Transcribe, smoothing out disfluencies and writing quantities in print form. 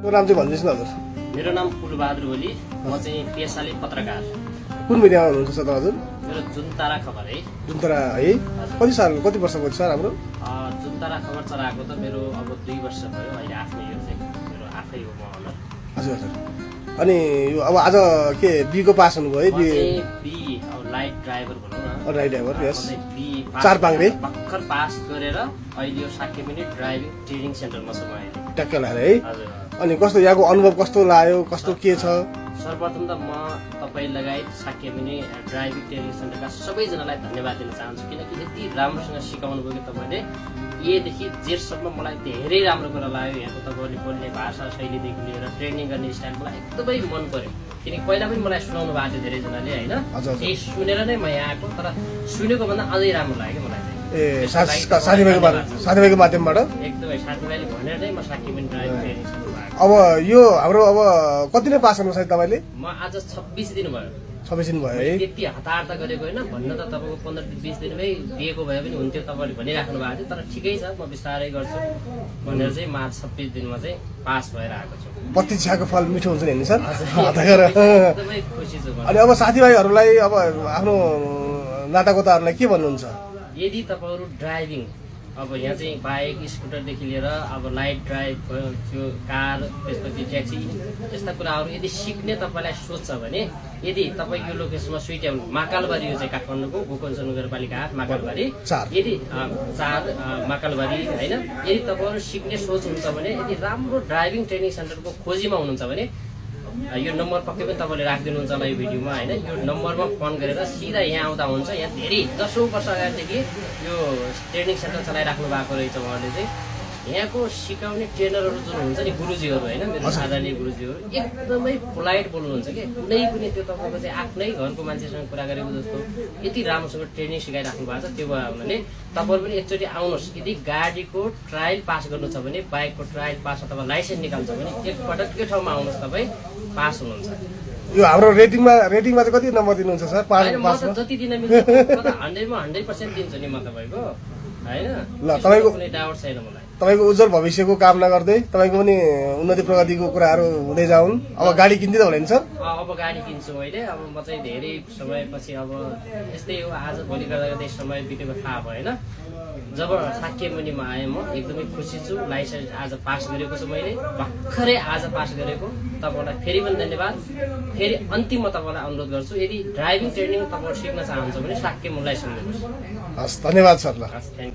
नाम चाहिँ भन्नुहोस् न हजुर। मेरो नाम फुलबहादुर ओली, म चाहिँ पेसाले पत्रकार। कुन मिडियामा हुनुहुन्छ सर हजुर? मेरो जुनतारा खबर है। जुनतारा है? कति वर्षको छ सर हाम्रो? जुनतारा खबर चलाएको त मेरो अब 2 वर्ष भयो। अहिले आफ्नै यो चाहिँ मेरो आफै हो म अनर। हजुर हजुर। अनि यो अब आज के बीको पास हुनुभयो है? बी अब लाइट ड्राइभर भनौँ न। Right driver yes. बी चार पाङ्रे भर्खर पास गरेर अहिले यो 60 मिनेट ड्राइभिङ ट्रेनिङ सेन्टरमा छु म अहिले। ट्याक्क लाएर है? हजुर। अनि कस्तो यहाँको अनुभव कस्तो लाग्यो, कस्तो के छ? सर्वप्रथम त म तपाईँ लगायत 60 मिनेट ड्राइभिङ ट्रेनिङ सेन्टरका सबैजनालाई धन्यवाद दिन चाहन्छु, किनकि यति राम्रोसँग सिकाउनु भयो कि तपाईँले एदेखि जेडसम्म मलाई धेरै राम्रो कुरा लाग्यो। यहाँको तपाईँले बोल्ने भाषा शैलीदेखि लिएर ट्रेनिङ गर्ने स्टाइल मलाई एकदमै मन पर्यो, किनकि पहिला पनि मलाई सुनाउनु भएको थियो धेरैजनाले होइन। त्यही सुनेर नै म यहाँ आएको, तर सुनेको भन्दा अझै राम्रो लाग्यो मलाई चाहिँ। साथीभाइको माध्यमबाट एकदमै साथीभाइले भनेर नै म 60 मिनेट ड्राइभिङ ट्रेनिङ सेन्टरमा आएको। अब यो हाम्रो अब कति नै पास गर्नु सायद तपाईँले? म आज 26 दिन भयो। 26 दिन भयो है? त्यति हतार त गरेको होइन, भन्न त तपाईँको 15-20 दिनमै दिएको भए पनि हुन्थ्यो, तपाईँले भनिराख्नु भएको थियो। तर ठिकै छ, म बिस्तारै गर्छु भनेर चाहिँ म 26 दिनमा चाहिँ पास भएर आएको छु। प्रतीक्षाको फल मिठो हुन्छ नि सर? एकदमै खुसी छु। अनि अब साथीभाइहरूलाई अब आफ्नो नातागोताहरूलाई के भन्नुहुन्छ? यदि तपाईँहरू ड्राइभिङ अब यहाँ चाहिँ बाइक स्कुटरदेखि लिएर अब लाइट ड्राइभ त्यो कार त्यसपछि ट्याक्सी यस्ता कुराहरू यदि सिक्ने तपाईँलाई सोच छ भने यदि तपाईँ यो लोकेसनमा सुइट्याउनु महाकालबारी यो चाहिँ काठमाडौँको गोकञ्च नगरपालिका 8 महाकालबारी यदि 4 महाकालबारी होइन, यदि तपाईँहरू सिक्ने सोच हुन्छ भने यदि राम्रो ड्राइभिङ ट्रेनिङ सेन्टरको खोजीमा हुनुहुन्छ भने यो नम्बर पक्कै पनि तपाईँले राखिदिनुहुन्छ होला यो भिडियोमा होइन। यो नम्बरमा फोन गरेर सिधा यहाँ आउँदा हुन्छ। यहाँ धेरै 10औं वर्ष अगाडिदेखि यो ट्रेनिङ सेन्टर चलाइराख्नु भएको रहेछ उहाँले चाहिँ। यहाँको सिकाउने ट्रेनरहरू जुन हुन्छ नि गुरुजीहरू होइन, मेरो आदरणीय गुरुजीहरू एकदमै पोलाइट बोल्नुहुन्छ कि कुनै पनि त्यो तपाईँको चाहिँ आफ्नै घरको मान्छेसँग कुरा गरेको जस्तो यति राम्रोसँग ट्रेनिङ सिकाइराख्नु भएको छ। त्यो भए हुनाले तपाईँहरू पनि एकचोटि आउनुहोस्। यदि गाडीको ट्रायल पास गर्नु छ भने, बाइकको ट्रायल पास अथवा लाइसेन्स निकाल्छ भने एकपटक त्यो ठाउँमा आउनुहोस्, तपाईँ पास हुनुहुन्छ। यो हाम्रो रेटिङमा चाहिँ कति नम्बर दिनुहुन्छ सर? म त जति दिन मिल्छ म त 100मा 100% दिन्छु नि म तपाईँको होइन। ल तपाईँको कुनै डाउट छैन मलाई। तपाईँको उज्जवल भविष्यको कामना गर्दै तपाईँको पनि उन्नति प्रगतिको कुराहरू हुँदै जाउन्। अब गाडी किन्दिँदा होला नि सर? अब गाडी किन्छु मैले। अब म चाहिँ धेरै समयपछि अब यस्तै हो, आज भोलि गर्दा समय बितेको थाहा भयो होइन। जब 60 मुनिमा आएँ म एकदमै खुसी छु। लाइसेन्स आज पास गरेको छु मैले, भर्खरै आज पास गरेको। तपाईँलाई फेरि पनि धन्यवाद। फेरि अन्तिम म तपाईँलाई अनुरोध गर्छु, यदि ड्राइभिङ ट्रेनिङ तपाईँहरू सिक्न चाहनुहुन्छ भने 60 मुनलाई सुन्नुहोस्। हस्, धन्यवाद सर। ल हस्, थ्याङ्क यू।